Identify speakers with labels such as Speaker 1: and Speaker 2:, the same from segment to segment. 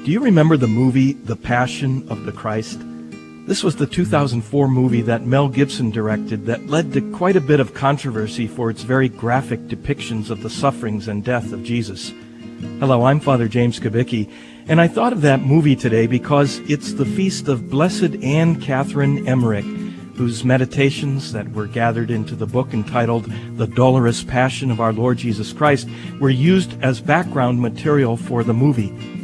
Speaker 1: Do you remember the movie, The Passion of the Christ? This was the 2004 movie that Mel Gibson directed that led to quite a bit of controversy for its very graphic depictions of the sufferings and death of Jesus. Hello, I'm Father James Kubicki, and I thought of that movie today because it's the feast of Blessed Anne Catherine Emmerich, whose meditations that were gathered into the book entitled The Dolorous Passion of Our Lord Jesus Christ were used as background material for the movie.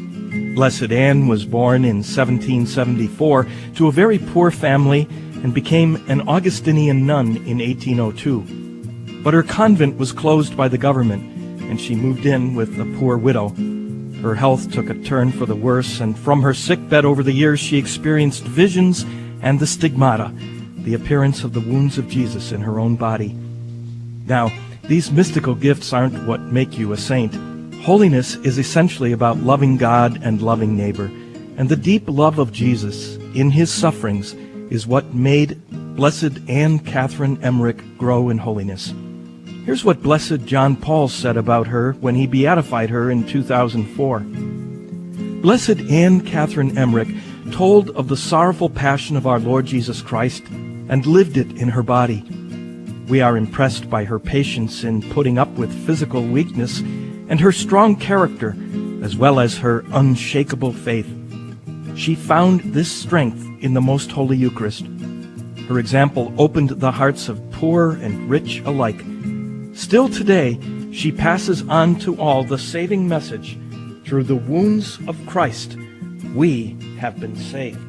Speaker 1: Blessed Anne was born in 1774 to a very poor family and became an Augustinian nun in 1802. But her convent was closed by the government, and she moved in with a poor widow. Her health took a turn for the worse, and from her sickbed over the years she experienced visions and the stigmata, the appearance of the wounds of Jesus in her own body. Now, these mystical gifts aren't what make you a saint. Holiness is essentially about loving God and loving neighbor, and the deep love of Jesus in his sufferings is what made Blessed Anne Catherine Emmerich grow in holiness. Here's what Blessed John Paul said about her when he beatified her in 2004. Blessed Anne Catherine Emmerich told of the sorrowful passion of our Lord Jesus Christ and lived it in her body. We are impressed by her patience in putting up with physical weakness and her strong character, as well as her unshakable faith. She found this strength in the Most Holy Eucharist. Her example opened the hearts of poor and rich alike. Still today, she passes on to all the saving message. Through the wounds of Christ, we have been saved.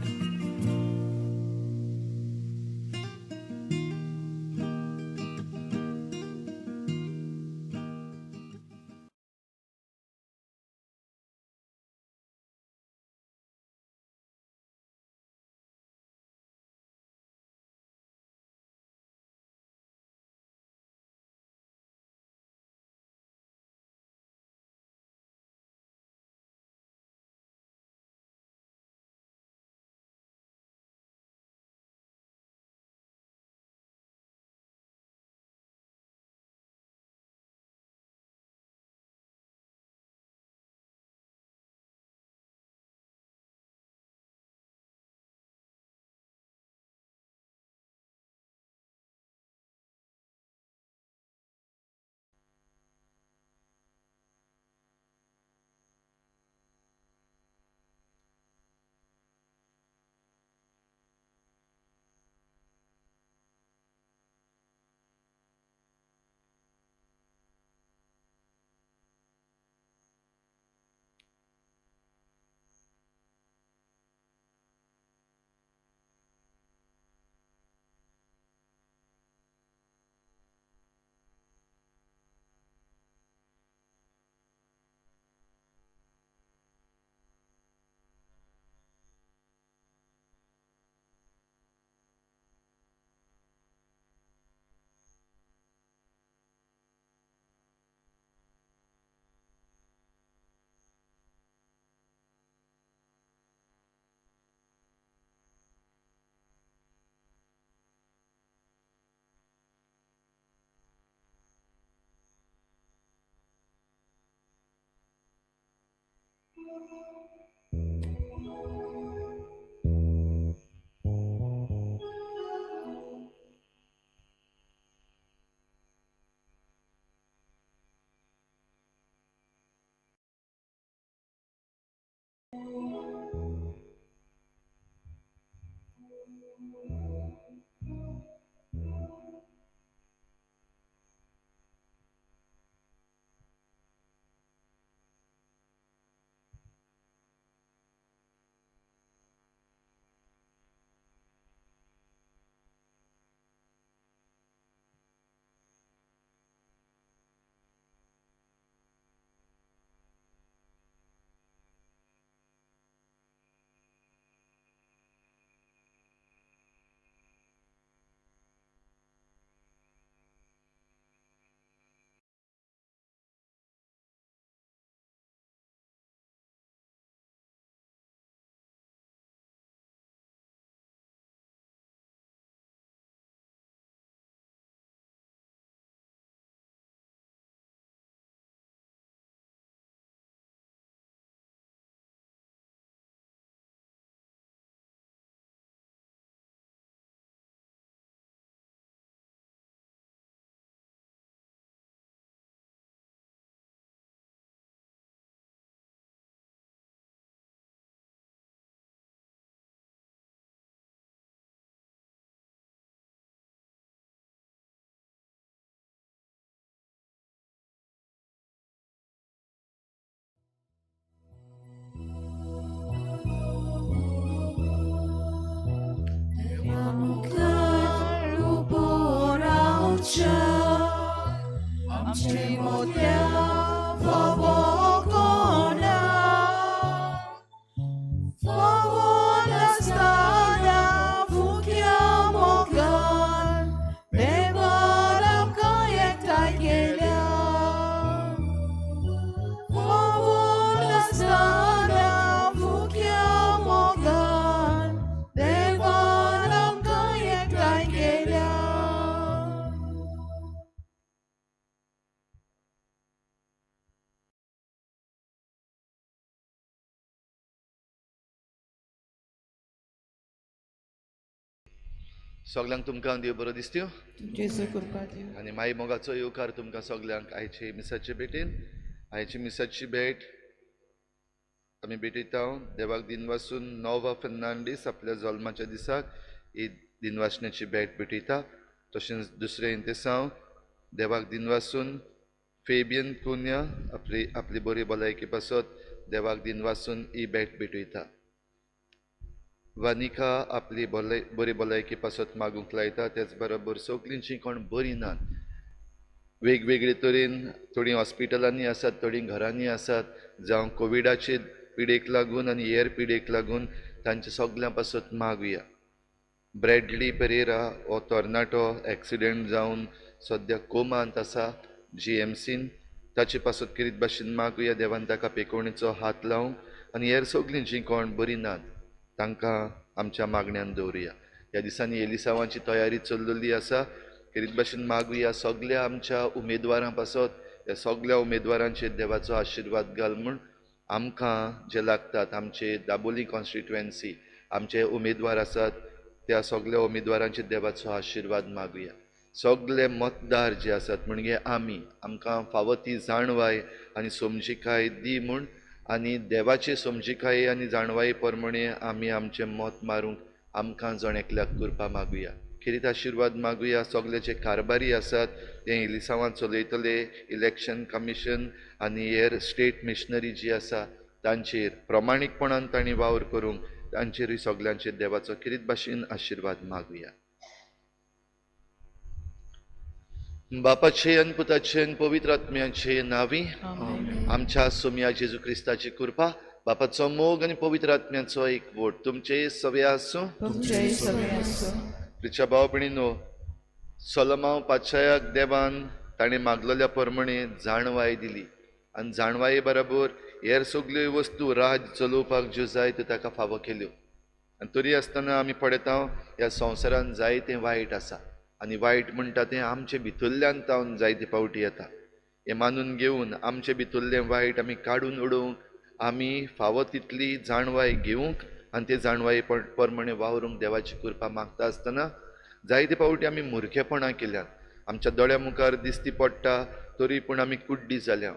Speaker 2: मुखार उबो रावच्या आमचे मोद्या फावो कोणा फावो नासतना फुक्या मोगान देवान आमकां एकठांय केल्या फावो नासतना फुक्या मोगान देवान आमकां एकठांय केल्या.
Speaker 3: सगल्यांक तुमकां देव बरो दिसत्यो
Speaker 4: जेजू कृपा दिवं.
Speaker 3: आनी माई मोगाचो येवकार तुमकां सगल्यांक आयचे मिसाचे भेटेन. आयची मिसाची भेट आमी भेटयता देवाक दिनवासून नोवा फर्नांडीस आपल्या जल्माच्या दिसाक ही दिनवासण्याची भेट भेटयता. तशेंच दुसरें इंतेसांव देवाक दिनवासून फेबियन कुन्या आपली आपली बरी भलायकी पासत देवाक दिनवासून ही भेट भेटयता. वानिका आपली बरी भलायकी पासत मागूंक लायता. तेच बरोबर सगलीं जीं कोण बरीं नात वेगवेगळे तरेन थोडीं हॉस्पिटलांनी आसात, थोडीं घरांनी आसात, जावं कोविडाचे पिडेक लागून आनी हेर पिडेक लागून तांच्या सगल्यां पासत मागुया. ब्रॅडली पेरेरा हो तरणाटो एक्सिडेंट जावन सद्या कोमांत आसा जीएमसीन, ताचे पासत किरीत भाशेन मागुया देवान ताका पेकोवणेचो हात लावंक आनी हेर सगलीं जीं कोण बरीं नात तांकां आमच्या मागण्यान दवरुया. ह्या दिसांनी एलिसांवाची तयारी चल्लेली आसा. किरीत भाशेन मागुया सगल्या आमच्या उमेदवारां पासत, ह्या सगल्या उमेदवारांचेर देवाचो आशिर्वाद घाल म्हूण आमकां जे लागतात आमचे दाबोली कॉन्स्टिट्युएन्सी आमचे उमेदवार आसात त्या सगल्या उमेदवारांचेर देवाचो आशिर्वाद मागुया. सगले मतदार जे आसात म्हणजे आमी आमकां फावो ती जाणवाय आनी समजिकाय दी म्हूण आनी देवाचे समजिकाय आनी जाणवाये प्रमाणे आमी आमचें मत मारूंक आमकां जण एकल्याक कृपा मागुया. खेरीत आशिर्वाद मागुया सगले जे कारभारी आसात ते इलिसांवां चलयतले इलेक्शन कमिशन आनी हेर स्टेट मिशनरी जी आसा तांचेर प्रमाणीकपणान तांणी वावर करूंक तांचेरूय सगल्यांचेर देवाचो खेरीत भाशेन आशिर्वाद मागुया. बापाचे आनी पुताचे आनी पवित्र आत्म्याचे नांवी आमच्या सोम्या जेजू क्रिस्ताची कृपा, बापाचो मोग आनी पवित्र आत्म्याचो एकवट तुमचे सगळे आसूं. प्रिच्या भाव भयणीनो, सोलोमांव पातशायाक देवान ताणें मागलेल्या प्रमाणे जाणवाय दिली आनी जाणवाये बरोबर हेर सगल्यो वस्तू राज चलोवपाक ज्यो जाय त्यो ताका फावो केल्यो. आनी तरी आसतना आमी पळयता ह्या संवसारान जायतें वायट आसा आनी वायट म्हणटा तें आमचे भितरल्यान तावन जायते फावटी येता. हें मानून घेवन आमचे भितरलें वायट आमी काडून उडोवंक आमी फावो तितली जाणवाय घेवंक आनी ते जाणवाये प्रमाणे वावरूंक देवाची कृपा मागता आसतना जायते फावटी आमी मुरखेपणां केल्यात. आमच्या दोळ्या मुखार दिसती पडटा तरी पूण आमी कुड्डी जाल्या.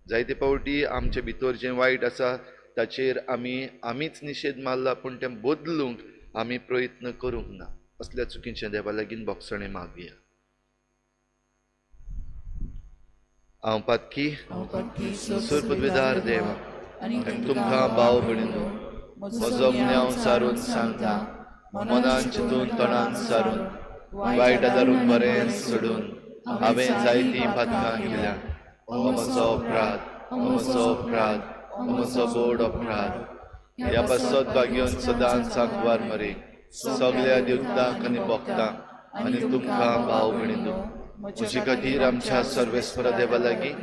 Speaker 3: जायते फावटी आमचे भितर जें वायट आसा ताचेर आमी आमीच निशेध मारला पूण तें बदलूंक आमी प्रयत्न करूंक ना. असल्या चुकीचें देवा लागीं भोगसणें मागुया. हांव पातकी सुरपदवीदार देवा आनी तुमकां भाव भयणीनो म्हजो म्याव सारून सांगता मनान चिंतून तणान सारून वायट आदारून बरें सोडून हांवें जायतीं पातकां केल्या. हो म्हजो अपराध, हो म्हजो अपराध, हो म्हजो बोड अपराध. ह्या पासत भाग्योन सदांच सांकवार मरे सगल्या देवतांक आनी भक्तांक आनी तुमकां भाव भयणीनो म्हजे खातीर आमच्या सर्वेस्परा देवा लागीं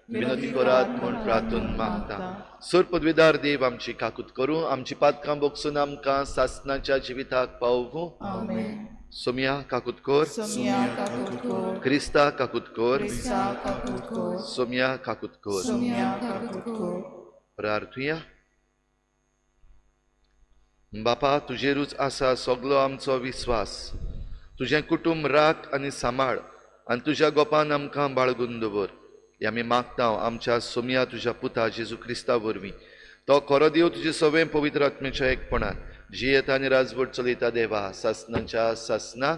Speaker 3: विनंती करात म्हूण प्रार्थून मागता. सर पदवीदार देव आमची काकूत करूं, आमची पातकां बोगसून आमकां सासनाच्या जिविताक पावूं. सोमिया काकूत कर, क्रिस्ता काकूत कर, सोमिया काकूत कर. प्रार्थुया. बापा, तुजेरूच आसा सगलो आमचो विस्वास. तुजें कुटुंब राख आनी सांबाळ आनी तुज्या गोपान आमकां बाळगून दवर. हें आमी मागता आमच्या सोमिया तुज्या पुता जेजू क्रिस्ता वरवीं. तो खरो देव तुजे सगळें पवित्र आत्म्याच्या एकपणान जियेता आनी राजवट चलयता देवा सासनाच्या सासना.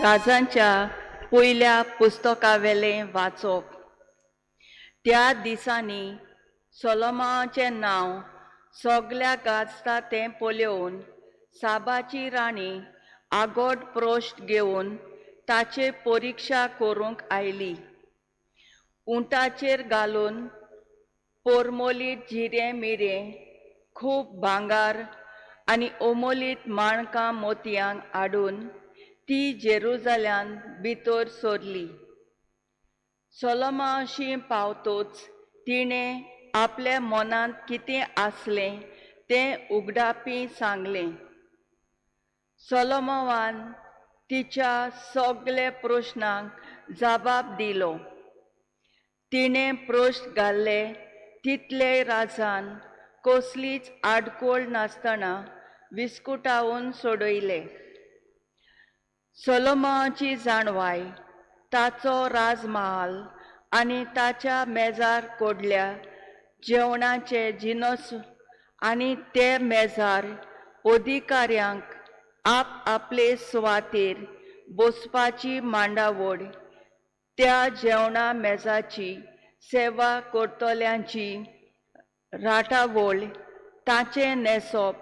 Speaker 5: राजांच्या पयल्या पुस्तकावेलें वाचप. त्या दिसांनी सोलोमाचें नांव सगल्या गाजता तें पळोवन साबाची राणी आगोट प्रोश्ट घेवन ताचे परिक्षा करूंक आयली. उंटाचेर घालून पोरमोलीत जिरें मिरें खूब भांगार आनी ओमोलीत माणकां मोतयांक हाडून ती जेरुजाल्यान भितर सरली. सोलोमाशी पावतोच तिणें आपल्या मनांत कितें आसलें तें उगडापी सांगलें. सोलोमावान तिच्या सगळे प्रश्नांक जबाब दिलो. तिणें प्रश्न घाल्ले तितले राजान कसलीच आडकोळ नासतना विस्कुटावन सोडयले. सोलोमाची जाणवाय, ताचो राजमहाल आनी ताच्या मेजार कोडल्या जेवणाचे जिनस आनी ते मेजार अधिकाऱ्यांक आप आपले सुवातेर बसपाची मांडावळ, त्या जेवणा मेजाची सेवा करतल्यांची राटावळ, ताचें न्हेसप,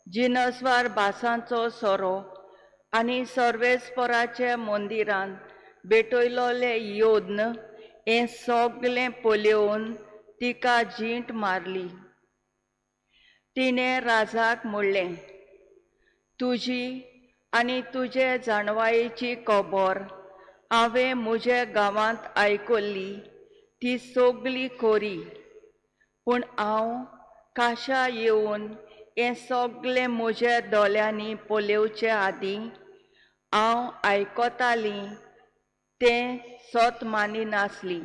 Speaker 5: जिनसवार भासांचो सोरो आनी सर्वेस्पराच्या मंदिरांत भेटयलोले योद्न हें सगळें पळोवन तिका जींट मारली. तिणें राजाक म्हणलें, तुजी आनी तुजे जाणवायेची खबर हांवें म्हज्या गांवांत आयकल्ली ती सगळी खरी, पूण हांव काशा येवन हें सगळें म्हज्या दोळ्यांनी पळोवचे आदीं हांव आयकतालीं तें सत मानिनासली,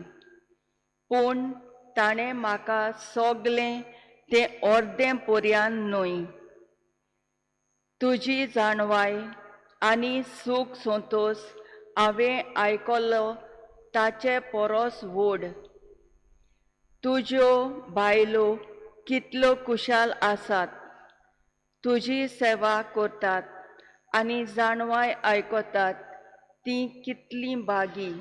Speaker 5: पूण ताणें म्हाका सगळें तें अर्दें पर्यान न्हय. तुजी जाणवाय आनी सूख संतोश हांवें आयकलो ताचे परस व्हड. तुज्यो बायलो कितल्यो कुशाल आसात, तुजी सेवा करतात आनी जाणवाय आयकतात ती कितली बागी.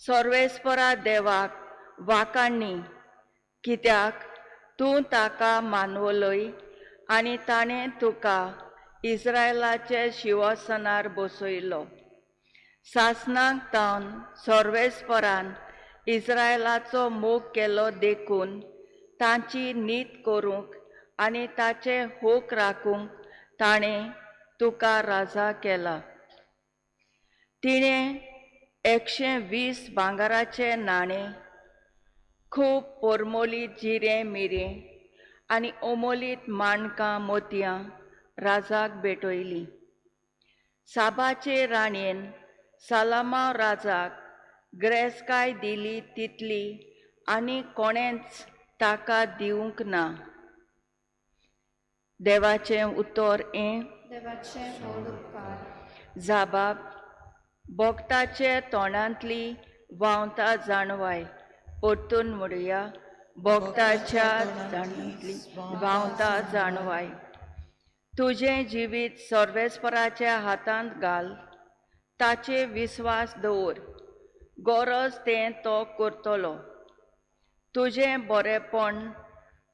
Speaker 5: सर्वेस्परा देवाक वाकाणी, कित्याक तूं ताका मानवलय आनी ताणें तुका इस्रायलाचे शिवासनार बसयलो. सासणाक तावन सर्वेस्परान इस्रायलाचो मोग केलो देखून तांची नीत करूंक आनी ताचे होक राखूंक ताणें तुका राजा केला. तिणें 120 भांगराचे नाणे, खूब पोरमोलीत जिरें मिरें आनी ओमोलीत माणकां मोतयां राजाक भेटयलीं. साबाचे राणयेन सालामा राजाक ग्रेसकाय दिली तितली आनी कोणेंच ताका दिवंक ना. देवाचें उतर हें.
Speaker 6: देवाचें व्हड उपकार.
Speaker 5: जाबाब भक्ताचे तोंडांतली व्हांवता जाणवाय. परतून म्हणुया, भक्ताच्या तोंडांतली व्हांवता जाणवाय. तुजें जिवीत सर्वेस्पराच्या हातांत घाल, ताचे विस्वास दवर, गरज तें तो करतलो. तुजें बरेंपण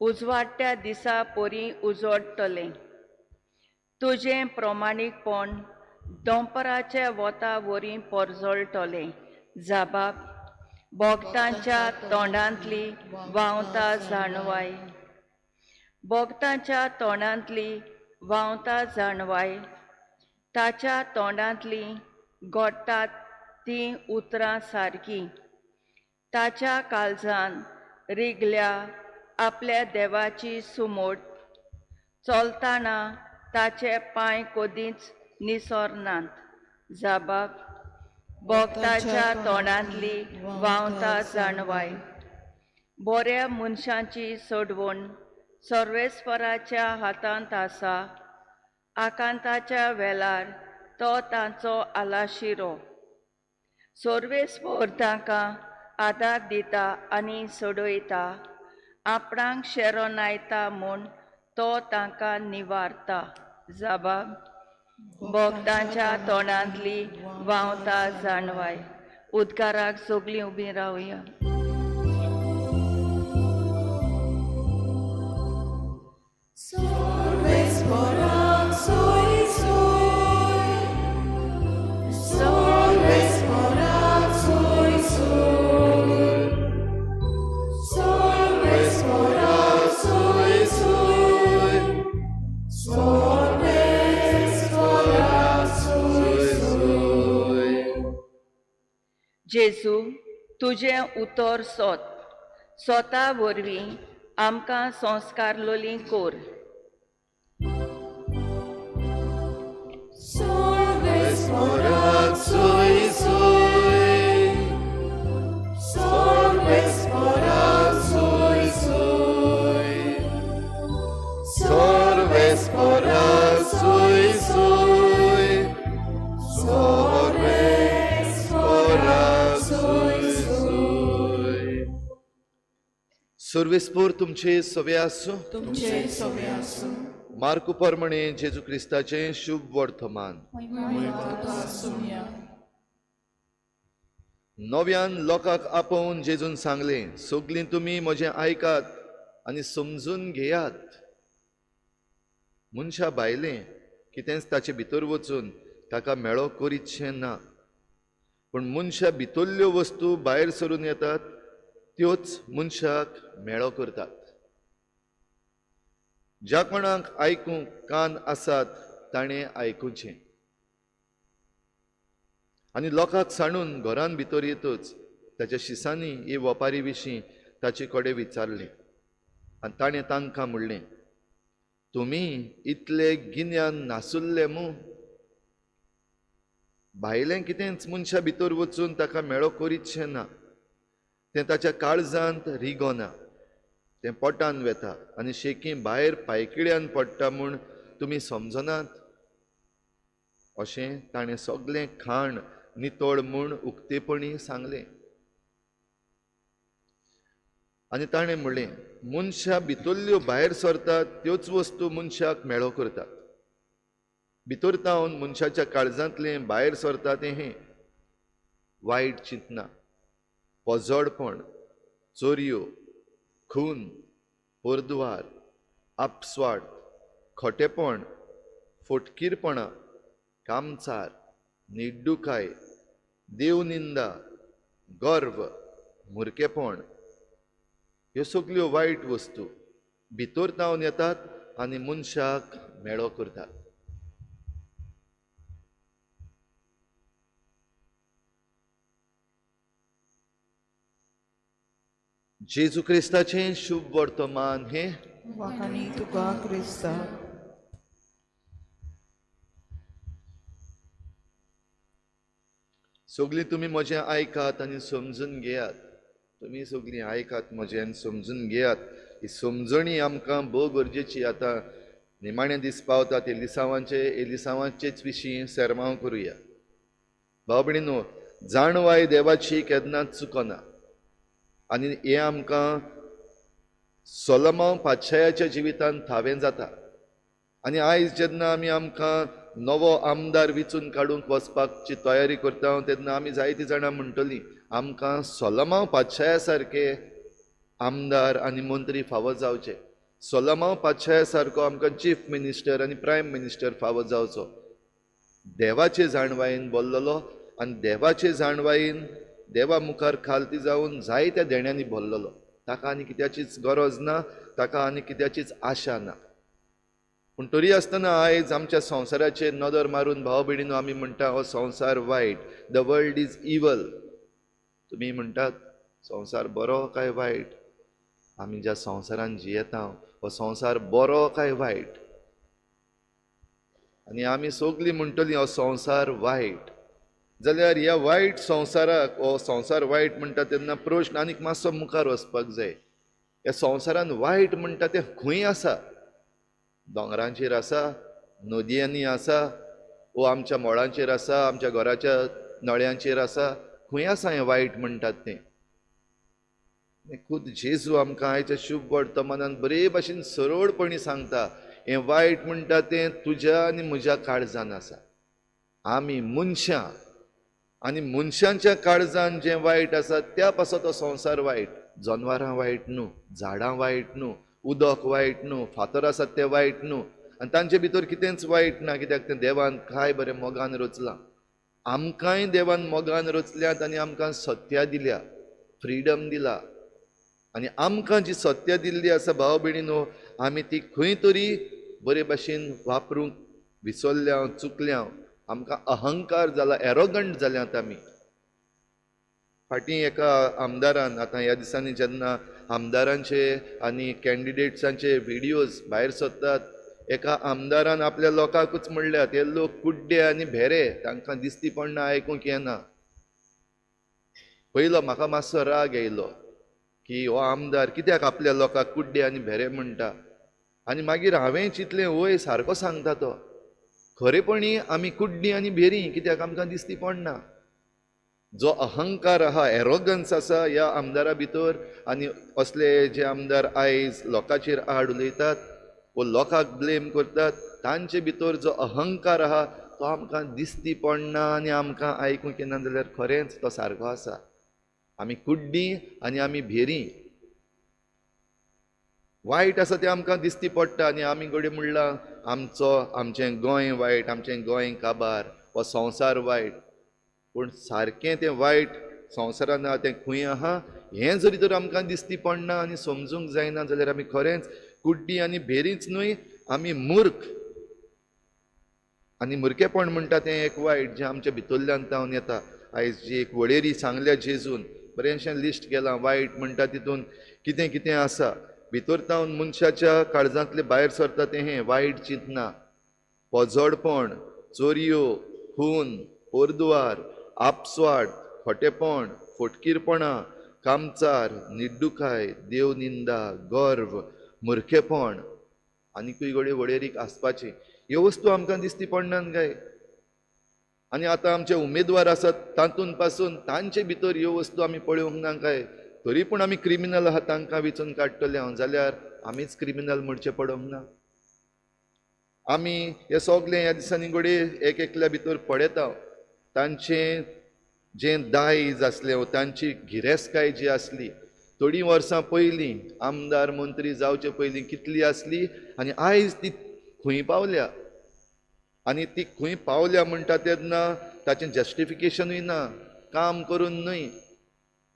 Speaker 5: उजवाडट्या दिसा परी उजवाडटलें, तुजें प्रमाणीकपण दोंपराच्या वता वरी परजळटलें. जाबाब भक्तांच्या तोंडांतली व्हांवता जाणवाय. भक्तांच्या तोंडांतली व्हांवता जाणवाय, ताच्या तोंडांतली घोडटात तीं उतरां सारकीं. ताच्या काळजान रिगल्या आपल्या देवाची सुमोट, चलतना ताचे पांय कदींच निसरनात. जाबाब भक्ताच्या तोंडांतली व्हांवता जाणवाय. बऱ्या मनशांची सोडवण सर्वेस्पराच्या हातांत आसा, आकांताच्या वेळार तो तांचो आलाशिरो. सर्वेस्पर तांकां आदार दिता आनी सोडयता, आपणाक शेरोनायता म्हूण तो तांकां निवारता. जाबाब भक्तांच्या तोंडांतली व्हांवता जाणवाय. उदकाराक सगळीं उबीं रावया. जेजू, तुजें उतर सोत सोता वरवीं आमकां संस्कारलोली कोर.
Speaker 3: सर्वेस्पोर तुमचे सवे आसूं.
Speaker 4: तुमचे सवे आसूं.
Speaker 3: मार्कू परमणे जेजू क्रिस्ताचें शुभ वर्तमान. नव्यान लोकांक आपोवन जेजून सांगलें, सगळीं तुमी म्हजें आयकात आनी समजून घेयात. मनशा भायलें कितेंच ताचे भितर वचून ताका मेळो करीतशें ना, पूण मनशा भितरल्यो वस्तू भायर सरून येतात त्योच मनशाक मेळो करतात. ज्या कोणाक आयकूंक कान आसात ताणें आयकुचें. आनी लोकांक सांडून घरान भितर येतच ताच्या शिसांनी हे वपारी विशीं ताचे कडेन विचारलें आनी ताणें तांकां म्हणलें, तुमी इतले गिन्यान नासुल्ले मू? भायलें कितेंच मनशा भितर वचून ताका मेळो करीतशें ना, तें ताच्या काळजांत रिगोना, तें पोटान वेता आनी शेकी भायर पायकिड्यान पडटा म्हूण तुमी समजनात. अशें ताणें सगळें खाण नितळ म्हूण उक्तेपणी सांगलें. आनी ताणें म्हणलें, मनशा भितरल्यो भायर सरतात त्योच वस्तू मनशाक मेळो करतात. भितर तावन मनशाच्या काळजांतलें भायर सरता तें हें वायट चिंतना, पोजडपण, चोरयो, खून, पोरद्वार, आपस्वार्थ, खोटेपण, फोटकीरपणां, कामचार, निड्डुकाय, देवनिंदा, गर्व, मुरकेपण. ह्यो सगल्यो वायट वस्तू भितर तावन येतात आनी मनशाक मेळो करतात. जेजू क्रिस्ताचें शुभ वर्तमान हें.
Speaker 4: वाखाणी तुका क्रिस्ता.
Speaker 3: सगळीं तुमी म्हजें आयकात आनी समजून घेयात. तुमी सगळीं आयकात म्हजें आनी समजून घेयात. ही समजणी आमकां भोव गरजेची. आतां निमाणे दीस पावतात, एलिसांवांचे एलिसांवांचेच विशीं सेरमांव करुया. भाव भयणीनो, जाणवाय देवाची केन्नाच चुकना आनी हें आमकां सोलोमांव पातशायाच्या जिवितांत थावें जाता. आनी आयज जेन्ना आमी आमकां नवो आमदार विचून काडूंक वचपाची तयारी करता तेन्ना आमी जायतीं जाणां म्हणटलीं, आमकां सोलोमांव पातशाया सारके आमदार आनी मंत्री फावो जावचे, सोलोमांव पातशाया सारको आमकां चीफ मिनिस्टर आनी प्रायम मिनिस्टर फावो जावचो. देवाचे जाणवायेन बोल्लोलो आनी देवाचे जाणवायेन देवा मुखार खालती जावन जायत्या देण्यांनी भरलेलो. ताका आनी कित्याचीच गरज ना, ताका आनी कित्याचीच आशा ना. पूण तरी आसतना आयज आमच्या संवसाराचेर नदर मारून भाव भयणीनो आमी म्हणटा, हो संवसार वायट, the world is evil. तुमी म्हणटात संवसार बरो काय वायट? आमी ज्या संवसारान जियेता हो संवसार बरो काय वायट? आनी आमी सगळीं म्हणटलीं हो संवसार वायट. जाल्यार ह्या वायट संवसाराक, हो संवसार वायट म्हणटा तेन्ना प्रश्न आनीक मातसो मुखार वचपाक जाय. ह्या संवसारान वायट म्हणटा तें खंय आसा? दोंगरांचेर आसा, नदयांनी आसा, वो आमच्या मळांचेर आसा, आमच्या घराच्या नळ्यांचेर आसा? खंय आसा हें वायट म्हणटात तें? खुद जेजू आमकां आयच्या शुभ वर्तमानान बरे भाशेन सरळपणी सांगता, हें वायट म्हणटा तें तुज्या आनी म्हज्या काळजान आसा. आमी मनशां आनी मनशांच्या काळजान जें वायट आसा त्या पासत तो संवसार वायट. जनवरां वायट न्हू, झाडां वायट न्हू, उदक वायट न्हू, फातर आसात ते वायट न्हू, आनी तांचे भितर कितेंच वायट ना, कित्याक तें देवान काय बरें मोगान रचलां. आमकांय देवान मोगान रचल्यात आनी आमकां सत्या दिल्या, फ्रिडम दिला. आनी आमकां जी सत्या दिल्ली आसा भाव भयणीनो, आमी ती खंय तरी बरे भाशेन वापरूंक विसरल्या, चुकल्या. आमकां अहंकार जाला, एरोगंट जाल्यात आमी. फाटीं एका आमदारान, आतां ह्या दिसांनी जेन्ना आमदारांचे आनी कॅन्डिडेट्सांचे व्हिडियोज भायर सरतात, एका आमदारान आपल्या लोकांकूच म्हणल्यात, हे लोक कुड्डे आनी भेरे, तांकां दिसती पडना, आयकूंक येना. पयलो म्हाका मातसो राग येयलो की हो आमदार कित्याक आपल्या लोकांक कुड्डे आनी भेरे म्हणटा. आनी मागीर हांवें चिंतलें, वय सारको सांगता तो, खरेपणी आमी कुड्डी आनी भेरी, कित्याक आमकां दिसती पडना. जो अहंकार आहा, एरोगन्स आसा ह्या आमदारा भितर, आनी असले जे आमदार आयज लोकांचेर आड उलयतात वो लोकांक ब्लेम करतात, तांचे भितर जो अहंकार आहा तो आमकां दिसती पडना आनी आमकां आयकूंक येना. जाल्यार खरेंच तो सारको आसा. आमी कुड्डी आनी आमी भेरी, वायट आसा तें आमकां दिसती पडटा. आनी आमी घडये म्हणलां आमचो, आमचें गोंय वायट, आमचें गोंय काबार, हो संवसार वायट. पूण सारकें तें वायट संवसारान आहा तें खंय आहा हें जरी तर आमकां दिसती पडना आनी समजूंक जायना जाल्यार आमी खरेंच कुड्डी आनी भेरीच न्हय, आमी मूर्ख. आनी मुर्खेपण म्हणटा तें एक वायट जें आमच्या भितरल्यान जावन येता. आयज जी एक वळेरी सांगल्या जेजून, बरेंशें लिस्ट केलां वायट म्हणटा तितून कितें कितें आसा. भितर तावन मनशाच्या काळजांतलें भायर सरता तें हें वायट चिंतना, पोजडपण, चोरयो, खून, पोरदुवार, आपस्वाड, खोटेपण, फोटकीरपणां, कामचार, निड्डुकाय, देवनिंदा, गर्व, मुर्खेपण, आनीकूय घडये वळेरीक आसपाची. ह्यो वस्तू आमकां दिसती पडनात काय? आनी आतां आमचे उमेदवार आसात तातूंत पासून तांचे भितर ह्यो वस्तू आमी पळोवंक ना काय? तरी पूण आमी क्रिमिनल आहा तांकां वेंचून काडटले हांव जाल्यार आमीच क्रिमिनल म्हणचें पडोंक ना. आमी हे सगळे ह्या दिसांनी घडये एक एकल्या भितर पळयता, तांचें जें दायज आसलें वो तांची गिरेस्तकाय जी आसली थोडीं वर्सां पयलीं आमदार मंत्री जावचे पयलीं कितली आसली आनी आयज ती खंय पावल्या. आनी ती खंय पावल्या म्हणटा तेन्ना ताचें जस्टिफिकेशनूय ना, काम करून न्हय.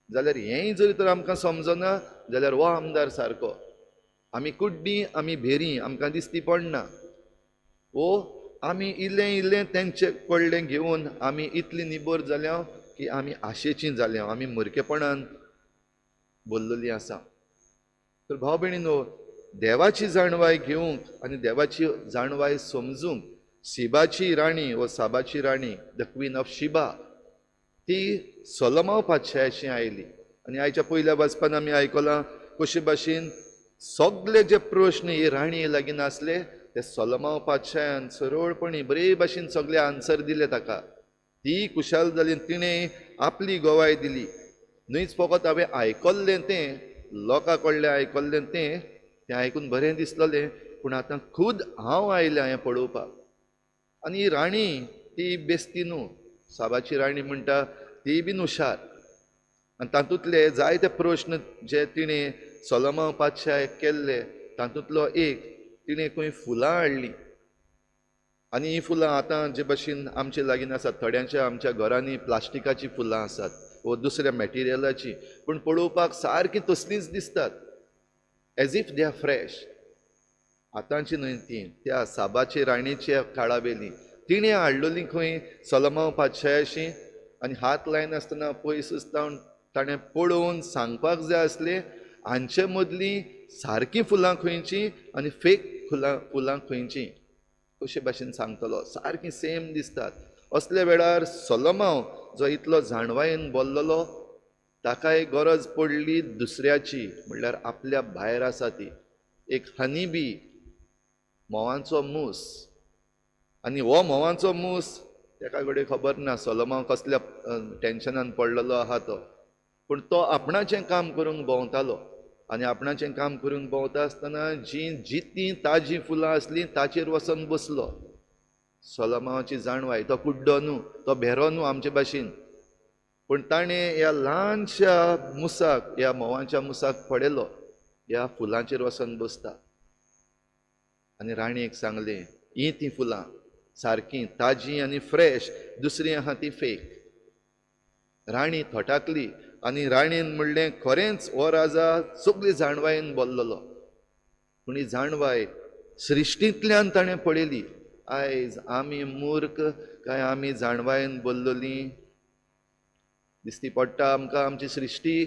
Speaker 3: जाल्यार हेंय जरी तर आमकां समजना जाल्यार हो आमदार सारको. आमी कुड्डी, आमी भेरी, आमकां दिसती पडना. वो आमी इल्लें इल्लें तेंचे कडलें घेवन आमी इतली निबर जाल्या की आमी आशेची जाल्या, आमी मुर्खेपणान बोल्लोली आसा. तर भाव भयणीनो, देवाची जाणवाय घेवंक आनी देवाची जाणवाय समजूंक शिबाची राणी वो साबाची राणी, the queen of Sheba, ती सोलोमाव पातशायाशी आयली. आनी आयच्या पयल्या वाचपान आमी आयकलां कशे भाशेन सगळे जे प्रश्न ही राणी लागीं आसले ते सोलोमाव पातशायान सरळपणी बरे भाशेन सगळे आन्सर दिले ताका. ती खुशाल जाली, तिणें आपली गवाय दिली. न्हयच फकत हांवें आयकल्लें तें, लोकां कडलें आयकल्लें तें, तें आयकून बरें दिसलें, पूण आतां खूद हांव आयलें हें पळोवपाक. आनी ही राणी ती बेस्ती न्हू, साबाची राणी म्हणटा ती बीन हुशार. आनी तातूंतले जायते प्रश्न जे तिणें सोलोमाव पातशाक केल्ले तातूंतलो एक, तिणें खंय फुलां हाडलीं. आनी हीं फुलां आतां जे भशेन आमचे लागीं आसात, थोड्यांच्या आमच्या घरांनी प्लास्टिकाचीं फुलां आसात वो दुसऱ्या मॅटिरियलाचीं, पूण पळोवपाक सारकीं तसलींच दिसतात, as if they are fresh. आतांची न्हय ती, त्या साबाचे राणीच्या काळा वेली तिणें हाडलेली खंय सोलोमाव पातशायाशी. आनी हात लायनासतना पयस जावन ताणें पळोवन सांगपाक जाय आसलें हांचे मदलीं सारकीं फुलां खंयचीं आनी फेक फुलां खंयचीं, कशे भाशेन सांगतलो, सारकीं सेम दिसतात. असल्या वेळार सोलोमाव जो इतलो जाणवायेन बोल्लोलो ताकाय गरज पडली दुसऱ्याची, म्हणल्यार आपल्या भायर आसा ती एक हनी बी, म्होंवांचो मूस. आनी हो म्होंवांचो मूस ताका घडये खबर ना सोलोमाव कसल्या टेन्शनान पडलेलो आहा तो, पूण तो आपणाचें काम करूंक भोंवतालो. आनी आपणाचें काम करून भोंवता आसतना जीं जितीं ताजीं फुलां आसलीं ताचेर वचून बसलो. सोलोमावाची जाणवाय, तो कुड्डो न्हू, तो भेरो न्हू आमचे भाशेन, पूण ताणें ह्या ल्हानशा मुसाक, ह्या म्होंवाच्या मुसाक पळयलो, ह्या फुलांचेर वचून बसता. आनी राणयेक सांगलें, हीं तीं फुलां सारकीं ताजीं आनी फ्रेश, दुसरीं आहा ती फेक. राणी थटाकली आनी राणयेन म्हणलें, खरेंच हो राजा सगळी जाणवायेन बोल्लोलो. पूण ही जाणवाय सृश्टींतल्यान ताणें पळयली. आयज आमी मूर्ख काय आमी जाणवायेन बोल्लोलीं? दिसती पडटा आमकां आमची सृश्टी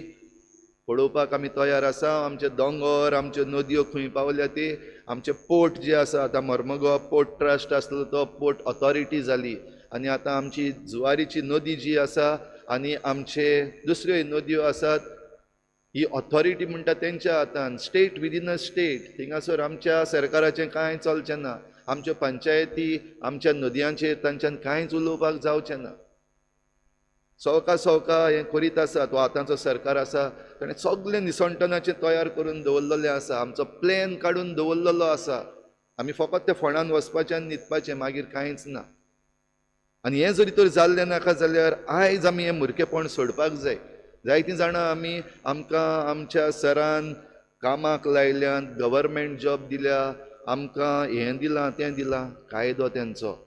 Speaker 3: पळोवपाक आमी तयार आसा. आमचे दोंगर, आमच्यो नदयो खंय पावल्या ती, आमचे पोर्ट जे आसा, आतां मर्मगोवा पोर्ट ट्रस्ट आसलो तो पोर्ट ऑथॉरिटी जाली, आनी आतां आमची जुवारीची नदी जी आसा आनी आमचे दुसऱ्यो नदयो आसात, ही ऑथॉरिटी म्हणटा तेंच्या हातान, स्टेट विदीन अ स्टेट. थिंगासर आमच्या सरकाराचें कांय चलचें ना, आमच्यो पंचायती आमच्या नदयांचेर तांच्यान कांयच उलोवपाक जावचें ना. सवका सवका हें करीत आसा. तो आतांचो सरकार आसा ताणें सगळें निसणटनाचें तयार करून दवरलेलें आसा, आमचो प्लॅन काडून दवरलेलो आसा. आमी फकत त्या फोंडान वचपाचें आनी न्हिदपाचें, मागीर कांयच ना. आनी हें जरी तर जाल्लें नाका जाल्यार आयज आमी हें मुरकेपण सोडपाक जाय. जायतीं जाणां आमी आमकां आमच्या सरान कामाक लायल्यान, गव्हर्मेंट जॉब दिल्या, आमकां हें दिलां तें दिलां, कायदो तेंचो.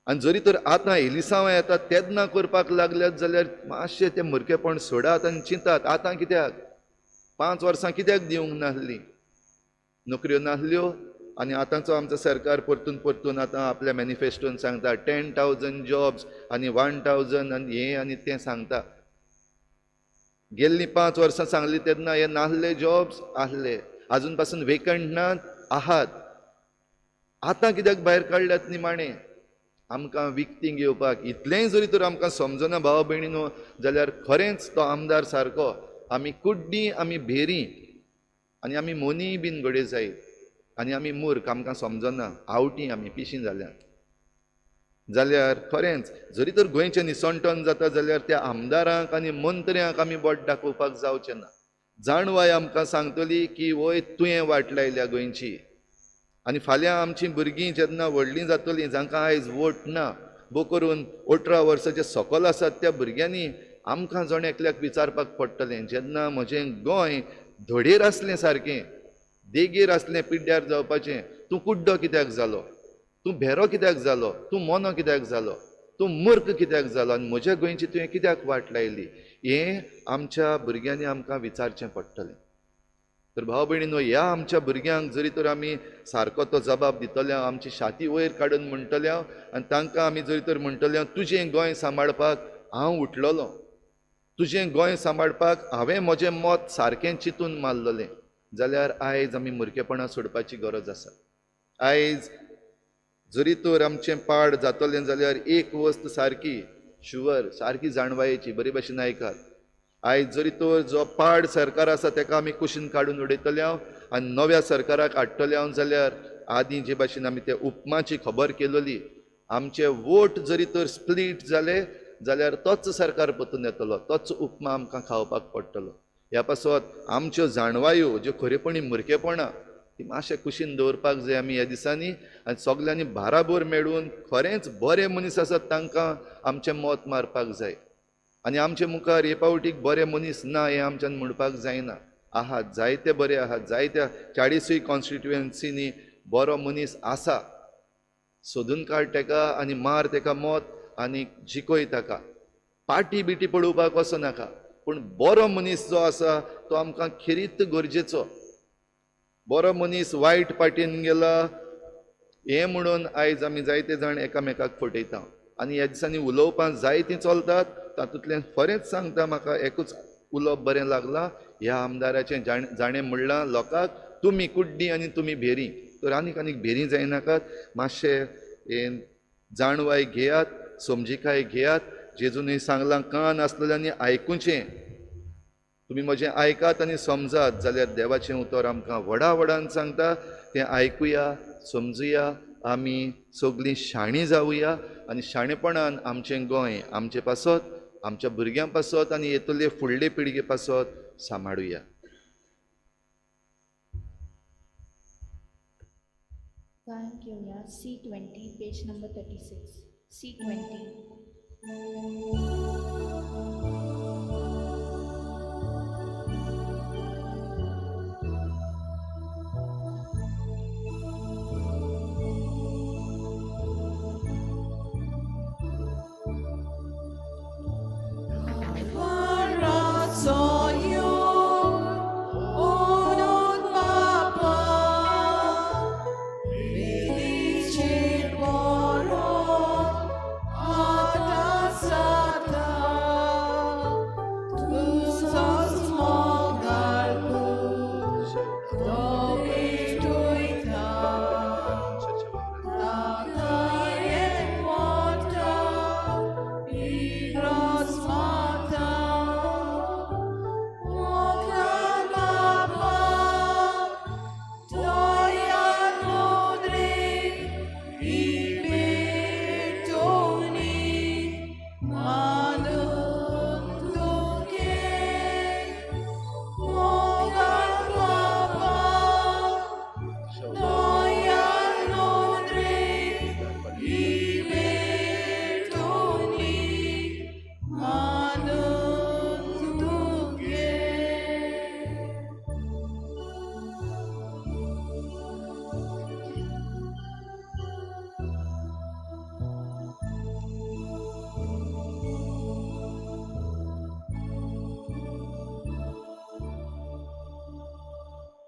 Speaker 3: आनी जरी तर आतां एलिसांव येता तेन्ना करपाक लागल्यात जाल्यार मातशें तें मुरकेपण सोडात आनी चिंतात आतां कित्याक 5 वर्सां कित्याक दिवंक नासलीं, नोकऱ्यो नासल्यो. आनी आतांचो आमचो सरकार परतून परतून आतां आपल्या मॅनिफेस्टोन सांगता 10,000 जॉब्स आनी 1,000 आनी हें आनी तें सांगता. गेल्लीं 5 वर्सां सांगली तेन्ना हे नासले जॉब्स आसले, आजून पासून वेकंट नात आहात. आतां कित्याक भायर काडल्यात निमाणें आमकां विकतीं घेवपाक? इतलेंय जरी तर आमकां समजना भाव भयणीनो जाल्यार खरेंच तो आमदार सारको आमी कुड्डीं, आमी भेरीं आनी आमी मोनीय बीन घडये जायत आनी आमी मूर्ख, आमकां समजना, आवटी आमी पिशीं जाल्यात. जाल्यार खरेंच जरी तर गोंयचें निसणटण जाता जाल्यार त्या आमदारांक आनी मंत्र्यांक आमी बोट दाखोवपाक जावचें ना. जाणवाय आमकां सांगतली की वय तुवें वाट लायल्या गोंयची. आनी फाल्यां आमचीं भुरगीं जेन्ना व्हडलीं जातलीं, जांकां आयज वोट ना, बो करून 18 वर्साचे सकल आसात त्या भुरग्यांनी आमकां जण एकल्याक विचारपाक पडटलें, जेन्ना म्हजें गोंय धडेर आसलें, सारकें देगेर आसलें पिड्ड्यार जावपाचें, तूं कुड्डो कित्याक जालो, तूं भेरो कित्याक जालो, तूं मोनो कित्याक जालो, तूं मूर्ख कित्याक जालो आनी म्हज्या गोंयची तुवें कित्याक वाट लायली, हें आमच्या भुरग्यांनी आमकां विचारचें पडटलें. तर भाव भयणीनो, ह्या आमच्या भुरग्यांक जरी तर आमी सारको तो जबाब दितले, आमची छाती वयर काडून म्हणटले आनी तांकां आमी जरी तर म्हणटले, तुजें गोंय सांबाळपाक हांव उठलेलो, तुजें गोंय सांबाळपाक हांवें म्हजें मत सारकें चिंतून मारलेलें, जाल्यार आयज आमी मुरकेपणां सोडपाची गरज आसा. आयज जरी तर आमचें पाड जातलें जाल्यार एक वस्त सारकी शुवर, सारकी जाणवायेची, बरे भाशेन आयकात. आयज जरी तर जो पाड सरकार आसा तेका आमी कुशीन काडून उडयतले आनी नव्या सरकाराक हाडटले जाल्यार आदीं जे भाशेन आमी ते उपमाची खबर केलोली, आमचे वोट जरी तर स्प्लीट जाले जाल्यार तोच सरकार परतून येतलो, तोच उपमा आमकां खावपाक पडटलो. ह्या पासत आमच्यो जाणवायो ज्यो खरेपणी मुरकेपणां ती मातशें कुशीन दवरपाक जाय आमी ह्या दिसांनी, आनी सगल्यांनी बाराबोर मेळून खरेंच बरे मनीस आसात तांकां आमचें मत मारपाक जाय. आनी आमचे मुखार हे पावटीक बरे मनीस ना हें आमच्यान म्हणपाक जायना. आहात जायते बरे आहात, जायत्या 40 कॉन्स्टिट्युएन्सीनी बरो मनीस आसा, सोदून काड तेका आनी मार तेका मत आनी जिखय ताका. पार्टी बिटी पळोवपाक वचो नाका, पूण बरो मनीस जो आसा तो आमकां खेरीत गरजेचो. बरो मनीस वायट पार्टीन गेला हें म्हणून आयज आमी जायते जाण एकामेकाक फटयता आनी ह्या दिसांनी उलोवपां जायतीं चलतात. तातूंतल्यान खरेंच सांगता, म्हाका एकूच उलोवप बरें लागलां, ह्या आमदाराचें जाणें म्हणलां लोकांक, तुमी कुड्डीं आनी तुमी भेरीं. तर आनीक आनीक भेरीं जायनाकात, मातशें हें जाणवाय घेयात, समजिकाय घेयात. जेजूनय सांगलां, कान आसलेल्यांनी आयकुचें, तुमी म्हजें आयकात आनी समजात जाल्यार देवाचें उतर आमकां व्हडा व्हडान सांगता, तें आयकुया, समजुया, आमी सगळीं शाणी जावया आनी शाणेपणान आमचें गोंय आमचे पासत, आमच्या भुरग्यां पासत आनी येतले फुडले पिळगे पासत सांबाळुया.
Speaker 6: गायन घेवया C20 page number 36 C20.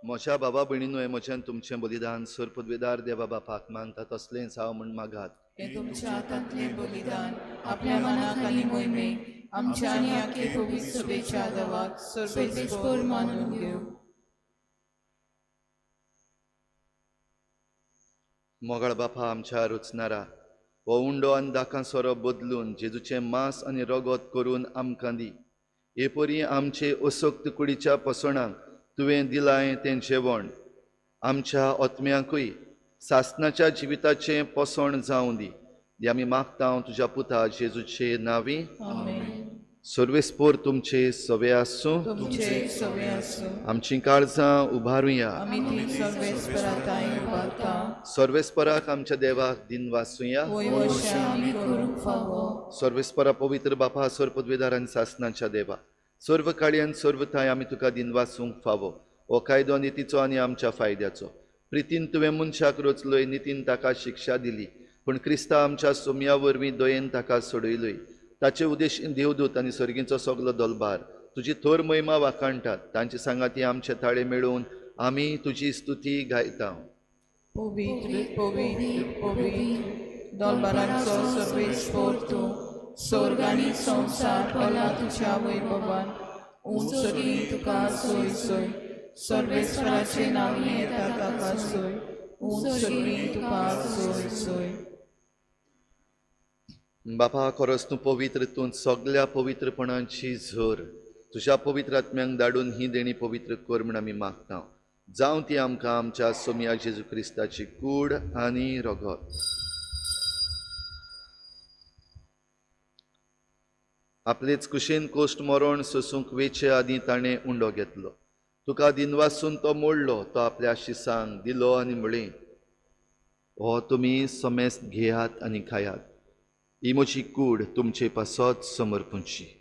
Speaker 3: म्हज्या बाबा भयणीनो हें म्हज्यान तुमचें बलिदान सर पदवेदार देवा बापाक मानता तसलेंच हांव म्हूण मागात.
Speaker 4: हें तुमच्या हातांतलें बलिदान आपल्या मनाक आनी मोहिमेक आमच्या आनी आखे पवित्र सभेच्या देवाक सर्वेस्पर मानून घेवं.
Speaker 3: मोगाळ बापा आमच्या रचणारा हो उंडो आनी दाकां सोरो बदलून जेजूचें मांस आनी रगत करून आमकां दी. हे परी आमचे असक्त कुडीच्या पसणाक तुवें दिलां तें जेवण आमच्या आत्म्यांकूय सासनाच्या जिविताचें पोसण जावं दी. हें आमी मागता तुज्या पुता जेजूचे नांवी. सर्वेस्पर तुमचे सवे आसूं. आमचीं काळजां उबारुया. सर्वेस्पराक आमच्या देवाक दिनवासुया. सर्वेस्परा पवित्र बापा सर पदवेदार आनी सासनाच्या देवा सर्व काळयान सर्व थांय आमी तुका दिनवासूंक फावो. हो कायदो नितीचो आनी आमच्या फायद्याचो. प्रितीन तुवें मनशाक रचलोय, नितीन ताका शिक्षा दिली, पूण क्रिस्ता आमच्या सोम्या वरवीं दयेन ताका सोडयलोय. ताचे उद्देशीन देवदूत आनी सर्गींचो सगलो दलबार तुजी थोर महिमा वाखाणटात. तांचे सांगाती आमचे ताळे मेळोवन आमी तुजी स्तुती गायता.
Speaker 4: पवित्र पवित्र पवित्र दलबाराचो सर्वेस्पर तूं, स्वर्ग आनी संवसार भरला तुज्या वैभवान. उंच सर्गी तुका सोय सोय, सर्वेस्पराचे नांव येता ताका सोय, उंच सर्गी तुका सोय सोय.
Speaker 3: बापा खरोच तूं पवित्र, तूं सगल्या पवित्रपणाची झर. तुज्या पवित्र आत्म्यांक धाडून ही देणी पवित्र कर म्हूण आमी मागता. जावं ती आमकां आमच्या सोमया जेजू क्रिस्ताची कूड आनी रगत. आपलेच कुशीन कोश्ट मरण सोसूंक वेचे आदीं ताणें उंडो घेतलो. तुका दिनवासून तो मोडलो, तो आपल्या शिसांक दिलो आनी म्हळें, हो तुमी समेस्त घेयात आनी खायात, ही म्हजी कूड तुमचे पासत समर्पूची.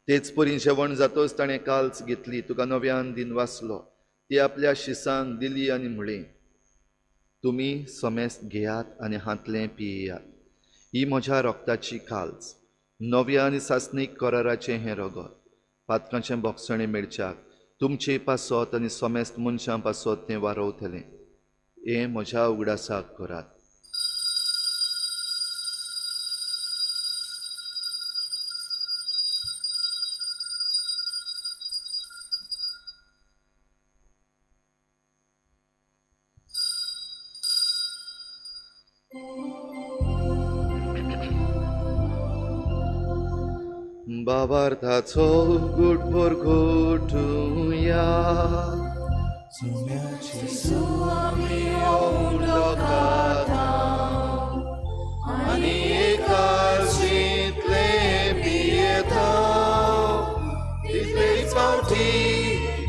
Speaker 3: तेच परी जेवण जातोच ताणें काल्स घेतली, तुका नव्यान दिनवासलो, ती आपल्या शिसांक दिली आनी म्हळें, तुमी समेस्त घेयात आनी हांतलें पियेयात, ही म्हज्या रक्ताची काल्स, नव्या आनी सासणीक कराराचें हें रगत, पातकांचें बोगसणें मेळच्याक तुमचे पासत आनी समेस्त मनशां पासत तें वारवतलें. हें म्हज्या उगडासाक करात. बाबार्थाचो गुटभर घोटुया,
Speaker 2: जेजू आमी उंडो खाता आनी एकार्शींतले पियेता तितलेच फावटी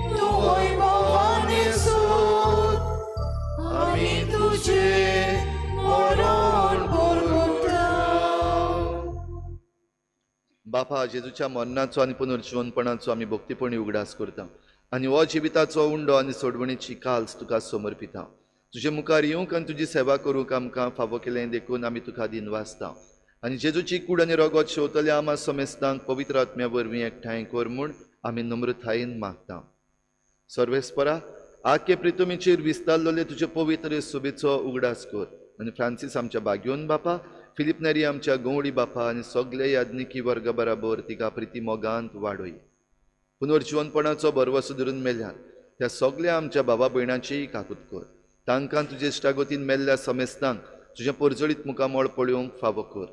Speaker 2: तूं वैभवान येसूत आमी तुजें मरण पुरवता.
Speaker 3: बापा, जेजूच्या मरणाचो आनी पुनर्जिवनपणाचो आमी भक्तीपणी उगडास करता आनी हो जिविताचो उंडो आनी सोडवणीची काल्स तुका समर्पिता. तुजे मुखार येवंक आनी तुजी सेवा करूंक आमकां फावो केलें देखून आमी तुका दिनवासता आनी जेजूची कूड आनी रगत शेवतल्या आमा समेस्तांक पवित्र आत्म्या वरवीं एकठांय कर म्हूण आमी नम्रतायेन मागता. सर्वेस्परा, आखे प्रितुमीचेर विस्तारलेले तुजे पवित्र सुबेचो उगडास कर आनी फ्रांसीस आमच्या बाग्योन बापा, फिलीप नेरी आमच्या गंवडी बापा आनी सगळे याज्ञिकी वर्गा बराबर तिका प्रिती मोगांत वाडय. पुनर्जिवनपणाचो भरवसो धरून मेल्यान त्या सगळ्या आमच्या बाबा भयणाचीय काकूत कर. तांकां तुजे इश्टागतीन मेल्ल्या समेस्तांक तुजें परजळीत मुखामळ पळोवंक फावो कर.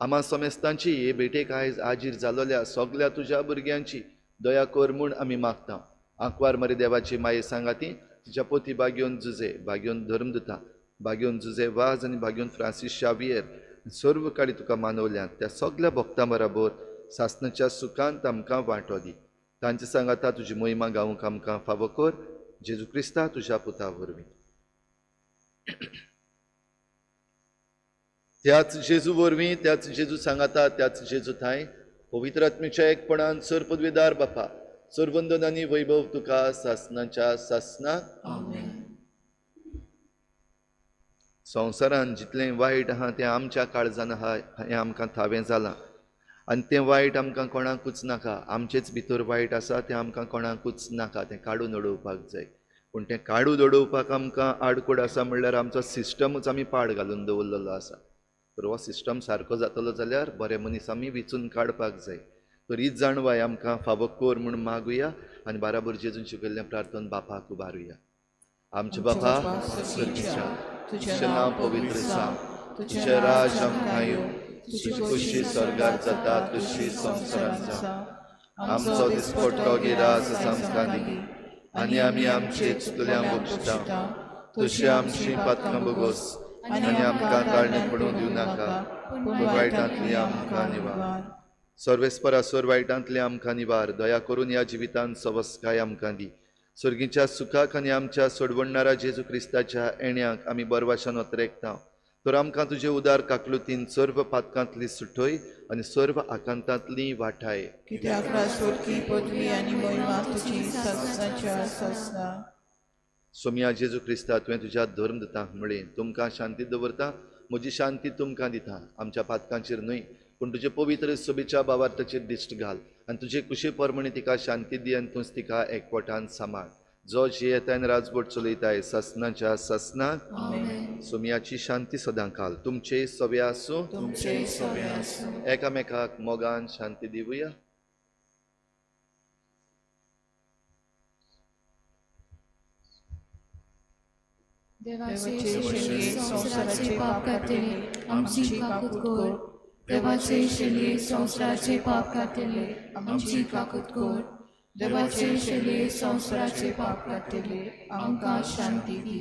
Speaker 3: आमा समेस्तांची हे भेटेक आयज आजीर जालोल्या सगळ्या तुज्या भुरग्यांची दया कर म्हूण आमी मागता. आंकवार मरे देवाची माये सांगाती तिच्या पोती बागेवन जुजे, बागेवन धर्मदुता, बागेवन जुजे वाज आनी बागेवन फ्रांसीस शावियर सर्व काळी तुका मानवल्यात त्या सगळ्या भक्तां बराबर सासणाच्या सुखांत आमकां वांटो दी. तांचे सांगाता तुजी मोहिमा गावंक आमकां फावो कर. जेजू क्रिस्ता तुज्या पुता वरवीं. त्याच जेजू वरवीं, त्याच जेजू सांगाता, त्याच जेजू थांय पवित्र आत्म्याच्या एकपणान सर पदवेदार बापा, सरवंदन आनी वैभव तुका सासणाच्या सासना. संवसारान जितलें वायट आहा तें आमच्या काळजान आहा हें आमकां थावें जालां आनी तें वायट आमकां कोणाकूच नाका. आमचेच भितर वायट आसा तें आमकां कोणाकूच नाका, तें काडून उडोवपाक जाय. पूण तें काडून उडोवपाक आमकां आडकोड आसा म्हणल्यार आमचो सिस्टमूच आमी पाड घालून दवरलेलो आसा. तर हो सिस्टम सारको जातलो जाल्यार बरे मनीस आमी विचून काडपाक जाय. तर हीच जाणवाय आमकां फावो कर म्हूण मागुया आनी बाराबर जेजून शिकयल्लें प्रार्थन बापाक उबारुया. आमच्या बापा स्वर्गीच्या, तुजें नांव पवित्र जावं, तुजें राज आमकां येवं, तुजी खुशी स्वर्गार जाता तशी संवसारांत जावं. आमचो दिसपट्टो गिरास आमकां दी आनी आमी आमचे चुकल्यांक बक्षिता तशी आमची पातकां भोगोस आनी आमकां काळणें पडूंक दिवं नाका, पूण वायटांतली आमकां निवार. सर्वेस्परा, सर वायटांतली आमकां निवार. दया करून ह्या जिवितांत सवस्काय आमकां दी. स्वर्गीच्या सुखाक आनी आमच्या सोडवणणारा जेजू क्रिस्ताच्या येण्याक आमी बरवाशान अत्रेकता. तर आमकां तुजे उदार काकलुतीन सर्व पातकांतली सुटय आनी सर्व आकांतांतली वाठाय.
Speaker 4: कित्याक राजवटकी पदवी आनी महिमा तुजी सासणाच्या सासणा.
Speaker 3: सोमया जेजू क्रिस्ता, तुवें तुज्या धर्मदूतांक म्हळें, तुमकां शांती दवरता, म्हजी शांती तुमकां दिता. आमच्या पातकांचेर न्हय पूण तुजे पवित्र सोबीच्या बावार्थाचेर दिश्ट घाल आनी तुजे कुशे प्रमाणे तिका शांती दी आनी तूंच तिका एकवटान सांबाळ. जो जियेता आनी राजवट चलयताय सासणाच्या सासणाक. सोमयाची शांती सदां काल तुमचे सवे आसूं. एकामेकाक मोगान शांती दिवया.
Speaker 4: देवाचे शेलये संवसाराचे पाप काडटले आमची काकूत कर. देवाचे शेलये संवसाराचे पाप काडटले आमची काकूत कर. देवाचे शेलये संवसाराचे पाप काडटले आमकां शांती दी.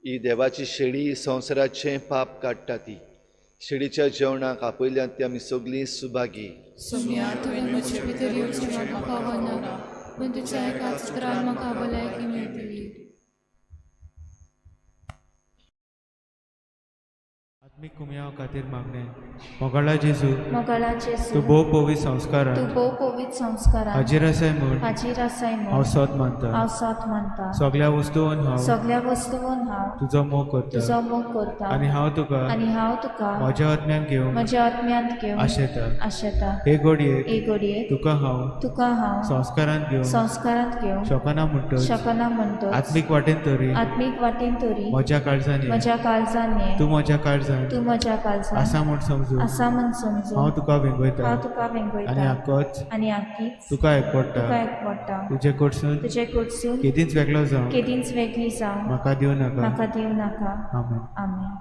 Speaker 3: ही देवाची शेळी संवसाराचें पाप काडटा ती शेळीच्या जेवणाक आपयल्यात ती आमी सगळीं सुभागी.
Speaker 4: सोम्या, तुवें म्हजे भितर येवचें म्हाका पावना, पूण तुज्या एका चित्रान म्हाका भलायकी मेळटली.
Speaker 7: आत्मीक कुमयाव खातीर मागणें. मोगाळा जेजू,
Speaker 6: मोगाळा जेजू,
Speaker 7: तूं भोव पवित्र संस्कारान,
Speaker 6: तूं भोव पवित्र संस्कारान
Speaker 7: हाजीर आसाय म्हूण,
Speaker 6: हाजीर आसाय म्हूण
Speaker 7: हांव सोद मानता,
Speaker 6: हांव सोद मानता.
Speaker 7: सगळ्या वस्तून हांव,
Speaker 6: सगळ्या वस्तून हांव
Speaker 7: तुजो मोग करता,
Speaker 6: तुजो मोग करता
Speaker 7: आनी हांव तुका,
Speaker 6: आनी हांव तुका
Speaker 7: म्हज्या आत्म्यान घेवन,
Speaker 6: म्हज्या आत्म्यांत घेवन
Speaker 7: आशेता,
Speaker 6: आशेता.
Speaker 7: हे घडयेक,
Speaker 6: हे घडयेक
Speaker 7: तुका हांव,
Speaker 6: तुका हांव
Speaker 7: संस्कारांत घेवन,
Speaker 6: संस्कारांत घेवन
Speaker 7: शकना म्हणटच,
Speaker 6: शकना म्हणटच,
Speaker 7: आत्मीक वाटेन तरी,
Speaker 6: आत्मीक वाटेन तरी
Speaker 7: म्हज्या काळजान,
Speaker 6: म्हज्या काळजान ये,
Speaker 7: तूं म्हज्या काळजान,
Speaker 6: तूं म्हज्या काळजान
Speaker 7: आसा म्हूण समजून,
Speaker 6: आसा म्हूण समजून
Speaker 7: हांव तुका वेंगयता,
Speaker 6: हांव तुका वेंगयता
Speaker 7: आनी आकोच,
Speaker 6: आनी आकीच
Speaker 7: तुका एकवटा,
Speaker 6: तुका एकवटा.
Speaker 7: तुजे कडसून,
Speaker 6: तुजे कडसून
Speaker 7: केदींच वेगळो जावं,
Speaker 6: केदींच वेगळी जावं
Speaker 7: म्हाका दिवं नाका,
Speaker 6: म्हाका दिवं नाका.
Speaker 7: आमेन.
Speaker 6: आमेन.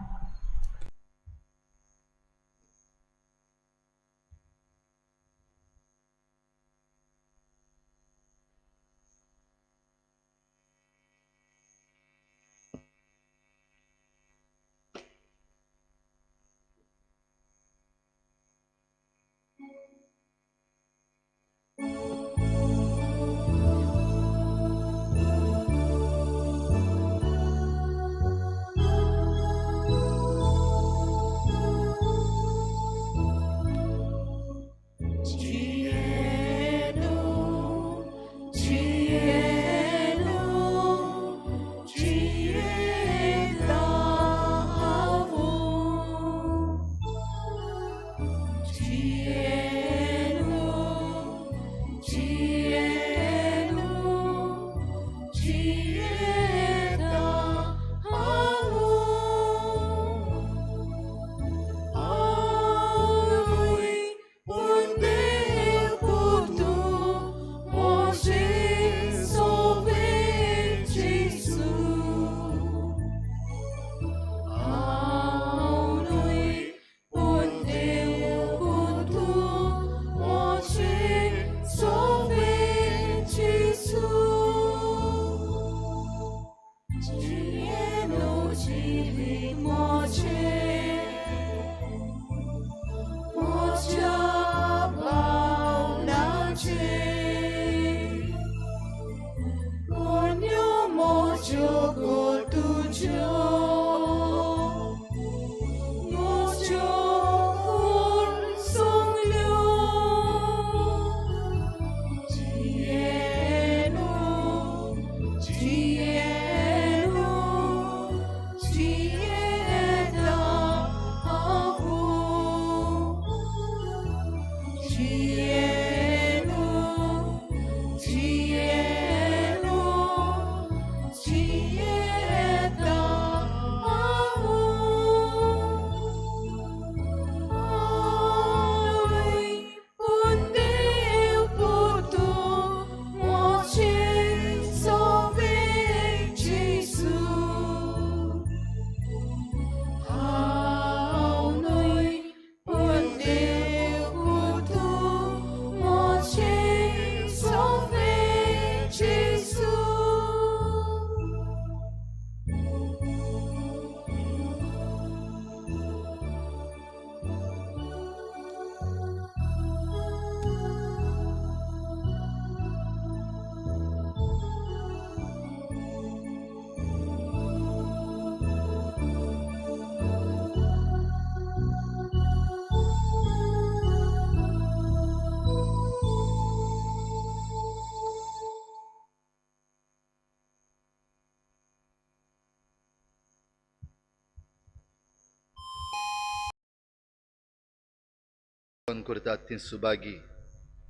Speaker 3: सोन करतात तीं सुभागी,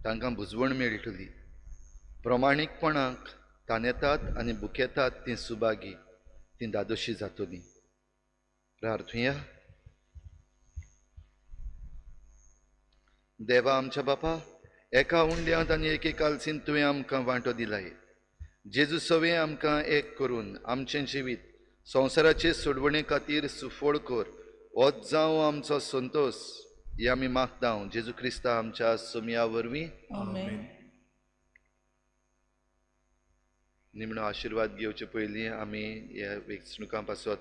Speaker 3: तांकां बुजवण मेळटली. प्रमाणीकपणाक तानेतात आनी बुकेतात तीं सुभागी, तीं दादोशी जातली. प्रार्थुया. देवा आमच्या बापा, एका उंड्यांत आनी एके कालसीन तुवें आमकां वांटो दिलाय. जेजू सवें आमकां एक करून आमचें जिवीत संवसाराचे सोडवणे खातीर सुफळ कर. होच जावं आमचो संतोश. हे आमी मागता जेजू क्रिस्ता आमच्या सोमया वरवीं. निमणो आशिर्वाद घेवचे पयलीं आमी ह्या वेंचणुकां पासत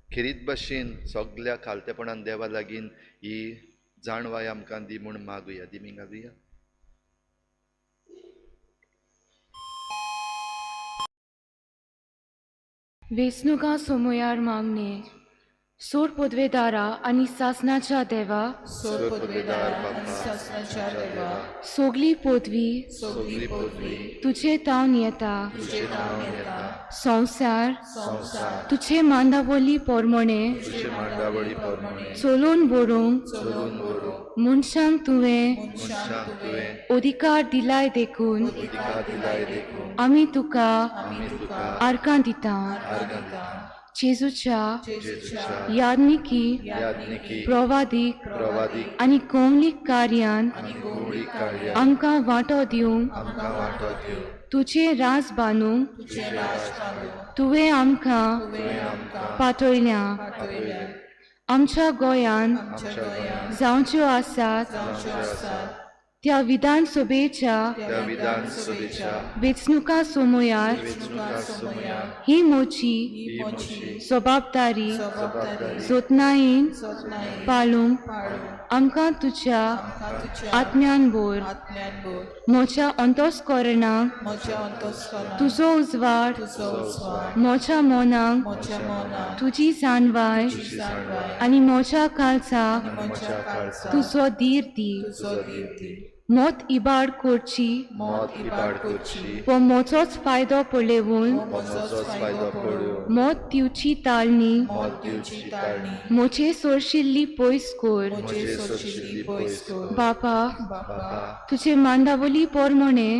Speaker 3: खेरीत भाशेन सगल्या खालतेपणान देवा लागीं ही जाणवाय आमकां दी म्हूण मागुया. दिमी घालुया.
Speaker 8: वेंचणुकां सोमयार मागणे. सोड पदवेदारा आनी सासनाच्या देवा, सगली पदवी तुजे तावन येता. संवसार तुजे मांडावळी प्रमाणे चलोवन व्हरूंक मनशांक तुवें अधिकार दिलाय देखून आमी तुका आर्गां दिता. जेजूच्या याज्ञिकी, प्रवादीक आनी कोमलीक कार्यान आमकां वांटो दिवंक तुजें राज बांदूंक तुवें आमकां पाठयल्या. आमच्या गोंयान जावच्यो आसात त्या विधानसभेच्या वेंचणुकां समयार ही म्हजी जबाबदारी जतनायेन पाळूंक आमकां तुज्या आत्म्यान भर. म्हज्या अंतस्करणाक तुजो उजवाड, म्हज्या मनाक तुजी जाणवाय आनी म्हज्या काळजाक तुजो धीर दी. मत इबाड करची व म्हजोच फायदो पळोवन मत दिवची ताळणी म्हजे सोरशिल्ली पयस कर. बापा, तुजे मांडावळी प्रमाणे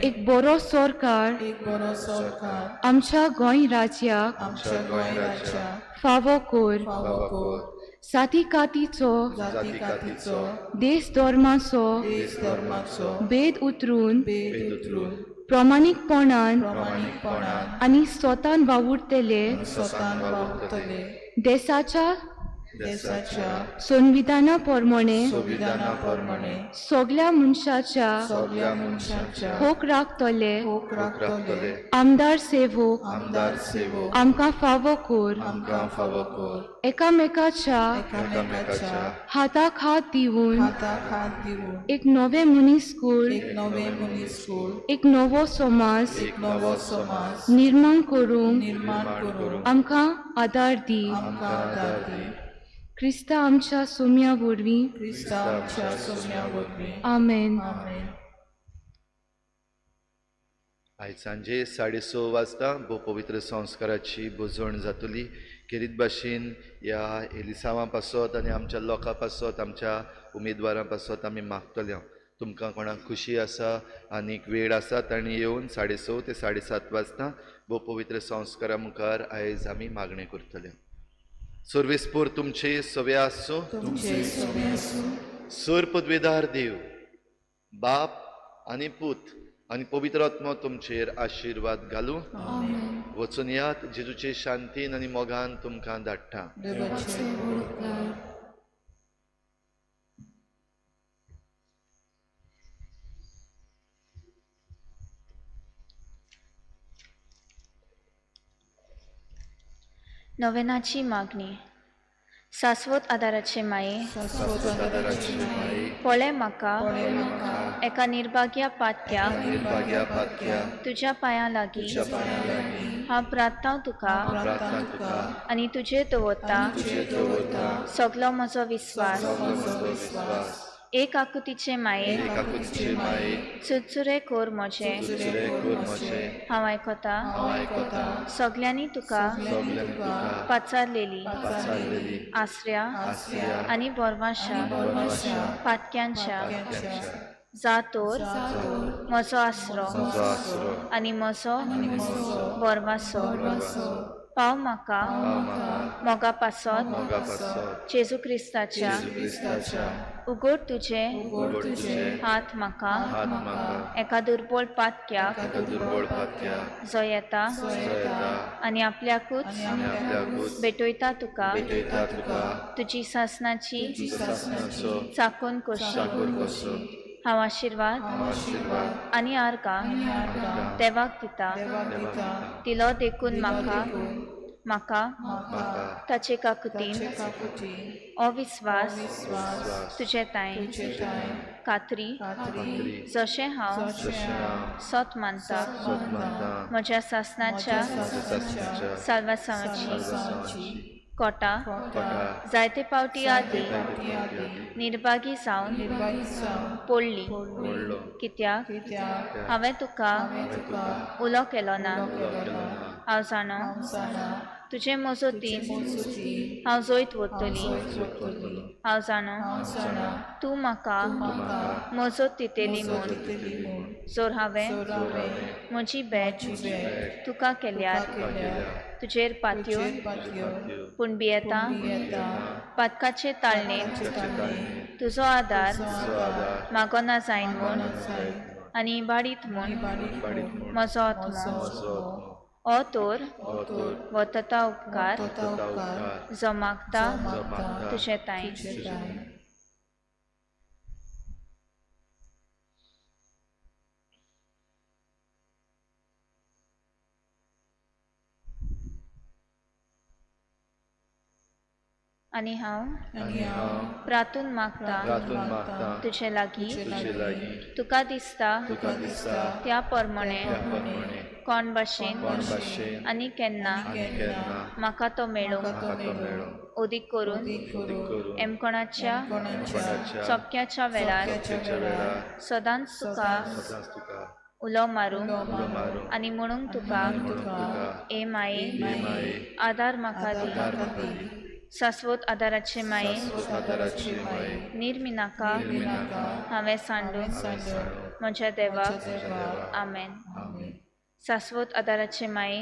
Speaker 8: एक बरो सरकार आमच्या गोंय राज्याक फावो कर. जाती कातीचो, देश धर्माचो भेद उतरून प्रामाणीकपणान आनी स्वतान वावुरतले देशाच्या संविधाना प्रमाणे सगल्या मनशाच्या हक राखतले आमदार सेवक आमकां फावो कर. एकामेकाच्या हाताक हात दिवन एक नवें मनीसकूळ, एक नवो समाज निर्माण करूंक आमकां आदार दी. क्रिस्ता आमच्या सोम्या वरवीं. आमेन.
Speaker 3: आयज सांजे 6:30 वाजता भोव पवित्र संस्काराची भोजवण जातली. खेरीत भाशेन ह्या एलिसांवां पासत आनी आमच्या लोकां पासत, आमच्या उमेदवारां पासत आमी मागतले. तुमकां कोणाक खुशी आसा आनीक वेळ आसा तांणी येवन 6:30 ते 7:30 वाजता भोव पवित्र संस्कारा मुखार आयज आमी मागणें करतले. सर्वेस्पोर तुमचे सवे आसूं. सर पदवेदार देव बाप आनी पूत आनी पवित्र आत्मो तुमचेर आशिर्वाद घालूं. वचून यात, जेजूचे शांतीन आनी मोगान तुमकां धाडटा.
Speaker 6: नोवेनाची मागणी. शाश्वत आदाराचे माये, पळय म्हाका एका निर्भाग्या पात्या तुज्या पांयां लागीं हांव प्रार्थना तुका आनी तुजेर दवरता सगलो म्हजो विस्वास.
Speaker 5: एक आकुतीचे माये चुरचुरे कोर म्हजे हांव आयकता सगल्यांनी तुका पाचारलेली आसऱ्या आनी बोरवाशा पातक्यांच्या जा तोर म्हजो आसरो आनी म्हजो बोरवासो पाव म्हाका मोगा पासत जेजू क्रिस्ताच्या उगड तुजे हात म्हाका एका दुर्बळ पातक्याक जो येता आनी आपल्याकूच भेटयता तुका तुजी सासनाची चाकून कशी हांव आशिर्वाद आनी आर्गां देवाक दिता दिलो देखून म्हाका म्हाका ताचे काकुतीन अविस्वास तुजे तांय खात्री जशें हांव सत मानता म्हज्या सासनाच्या साल्वासांवाची कोटा जायते पावटी आदी निर्भागी जावन पडली कित्याक हांवें तुका उलो केलो ना. हांव जाणो तुजे मजतीन हांव जैत वतली. हांव जाणो तूं म्हाका मजत दितली म्हूण जर हांवें म्हजी भेट तुका केल्यार तुजेर पातयेवन पूण भियेता पातकाचे ताळणेन तुजो आदार मागोना जायन म्हूण आनी इबाडीत म्हूण म्हजो आत्मो ओ तोर वतता उपकार जो मागता तुजे तांय. आनी हांव प्रातून मागता तुजे लागीं तुका दिसता त्या प्रमाणे कोण भाशेन आनी केन्ना म्हाका तो मेळूंक अदीक करून एमकोणाच्या चोपक्याच्या वेळार सदांच तुका उलो मारूंक आनी म्हणूंक तुका ए माये आदार म्हाका दी. शाश्वत आदाराचे माये निर्मिनाका हांवें सांडून म्हज्या देवाक. आमेन. शाश्वत आदाराचे माये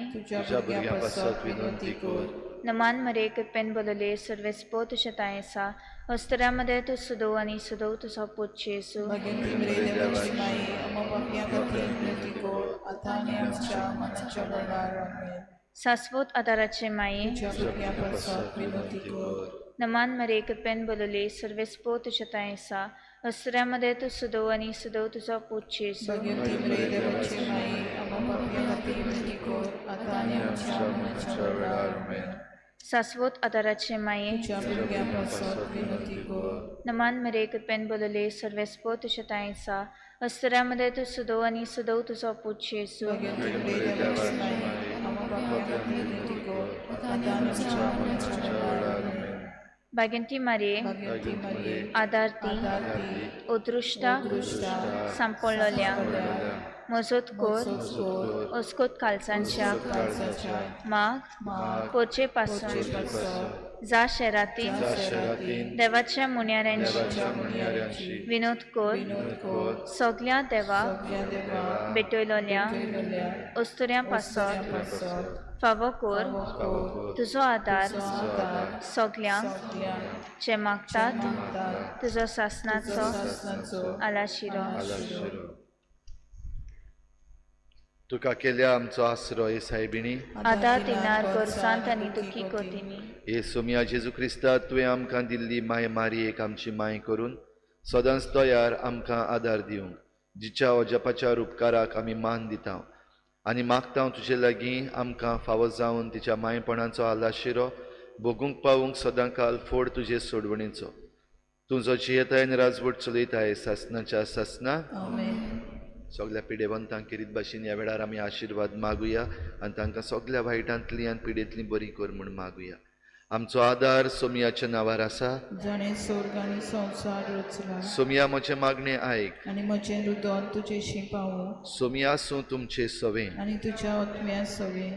Speaker 5: नमान मरे कृपेन बोलले सर्वेस्पो तुझ्या तांय आसा हस्तऱ्यामध्ये तूं सदोव आनी सदोव तुजो पूत जेजू. शाश्वत आदाराचे माये नमान मरे कृपेन बोलले सर्वेस्पो तुझ्या तांय आसा हस्तऱ्यामध्ये तूं सदोव आनी सदोव तुजो पूत जेजू. शाश्वत आदाराचे माये नमान मरे कृपेन बोलले सर्वेस्पो तुझ्या तांय आसा हस्तऱ्यामध्ये तूं सदोव आनी सदोव तुजो पूत जेजू. भाग्यंती मारये आदार दी अदृश्टा सांपडलेल्या मजत कर अस्कोत कालसांच्या माग पोरचे पासून जा शेरातीन देवाच्या मुन्याऱ्यांची विनोद कर सगल्या देवाक भेटयलोल्या अस्तुऱ्यां पासत फावो कर तुजो आदार सगल्यांक जे मागतात तुजो सासनाचो आलाशिरो.
Speaker 3: तुका केल्या आमचो आसरो हे सायबिणी
Speaker 5: आदार दिनार गरजांत आनी दुखी कोतिनी.
Speaker 3: हे सोमया जेजू क्रिस्ता तुवें आमकां दिल्ली माय मारयेक आमची माय करून सदांच तयार आमकां आदार दिवंक जिच्या अजापाच्या उपकाराक आमी मान दिता आनी मागता तुजे लागीं आमकां फावो जावन तिच्या मायपणाचो आलाशिरो भोगूंक पावूंक सदांकाल फोड तुजे सोडवणेचो. तूं जो जियेताय आनी राजवट चलयताय सासनाच्या सासना. सगल्या पिडेवंतांक केरीत भाशेन ह्या वेळार आमी आशिर्वाद मागुया आनी तांकां सगल्या वायटांतली आनी पिडेंतली बरी कर म्हूण मागुया. आमचो आदार सोमयाच्या नांवार आसा,
Speaker 4: जाणें स्वर्ग आनी संवसार रचला.
Speaker 3: सोमया म्हजें मागणें आयक
Speaker 4: आनी म्हजें रुदन तुजेशी पावूं.
Speaker 3: सोमया आसूं तुमचे सवें
Speaker 4: आनी तुज्या आत्म्या सवें.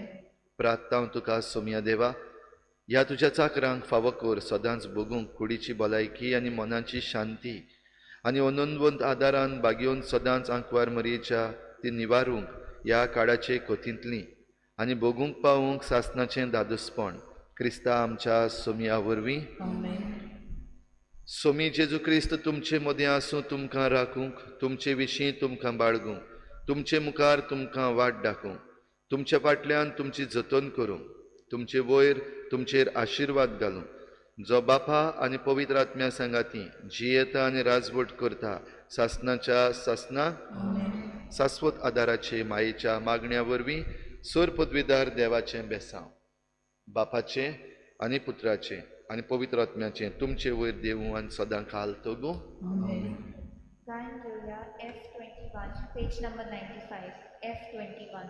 Speaker 3: प्रार्थना तुका सोमया देवा, ह्या तुज्या चाकरांक फावो कर सदांच भोगूंक कुडीची भलायकी आनी मनाची शांती आनी अनंतवंत आदारान बागेवन सदांच आंकवार मरयेच्या ती निवारूंक ह्या काळाचे कोतींतली आनी भोगूंक पावूंक सासणाचें दादोसपण क्रिस्ता आमच्या सोमया वरवीं. सोमी जेजू क्रिस्त तुमचे मदीं आसूं, तुमकां राखूंक, तुमचे विशीं तुमकां बाळगूंक, तुमचे मुखार तुमकां वाट दाखोवंक, तुमच्या फाटल्यान तुमची जतन करूंक, तुमचे वयर तुमचेर आशिर्वाद घालूंक, जो बापा आनी पवित्र आत्म्या सांगाती जियेता आनी राजवट करता सासणाच्या सासणाक. सास्वत आदाराचे मायेच्या मागण्या वरवीं सोर पदवीदार देवाचें बेसांव बापाचें आनी पुत्राचें आनी पवित्र आत्म्याचें तुमचे वयर देवूं आनी सदां काल तगूं.
Speaker 5: गायन घेवया F21, page number 95, F21.